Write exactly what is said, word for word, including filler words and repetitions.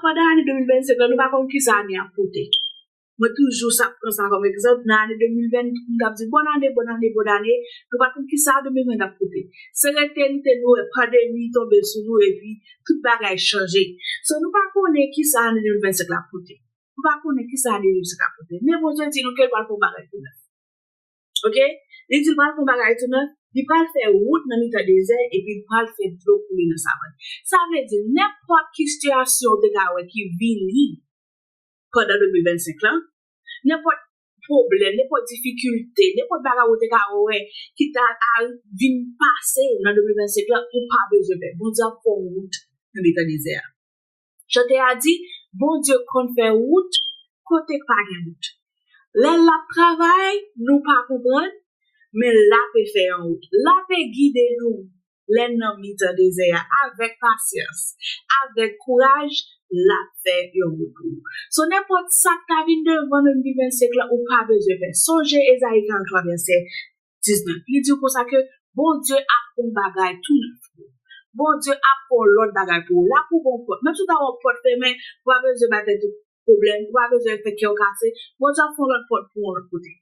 Pandan ane de mil vennsenk la, nou pa konn kisa ane ap pote. Mwen toujou sa pran sa kòm egzanp. Nan ane de mil ven, m t ap di bòn ane, bòn ane, bòn ane. Nou pa konn kisa de mil ven ap pote. Se rete nou te nou wè pandemi tonbe sou nou epi tout bagay chanje. So nou pa konnen kisa ane de mil vennsenk la ap pote. Nou pa konnen kisa ane de mil vennsenk la ap pote. Men Bondye di nou ke l pral fè yon bagay tou nèf. Oke? Li di l pral fè yon bagay tou nèf. Li pral fè wout nan mitan dezè epi l pral fè dlo koule nan savann. Sa vle di nenpòt ki sitiyasyon ou te ka wè ki vini pandan de mil vennsenk la, nenpòt pwoblèm, nenpòt difikilte, nenpòt bagay ou te ka wè ki ta al vin pase nan de mil vennsenk la, ou pa bezwen pè. Bondye ap fè yon wout nan mitan dezè a. Chante a di, Bondye konn fè wout kote k pa gen wout. Lè l ap travay, nou pa konprann, men l ape fè yon wout. L ape gide nou lè n nan mitan dezè a avèk pasyans, avèk kouraj, l ap fè yon wout pou ou. So nenpòt sa k ta vin devan nan de mil vennsenk la, ou pa bezwen pè. Sonje Ezayi karanntwa vèsè diznèf. Li di w konsa ke Bondye ap fè yon bagay tou nèf pou ou. Bondye ap fè yon lòt bagay pou ou. L ap ouvri yon pòt. Menm si w ta wè yon pòt fèmen, ou pa bezwen bay tèt ou pwoblèm, ou pa bezwen fè kè w kase. Bondye ap fè yon lòt pòt pou ou yon lòt kote.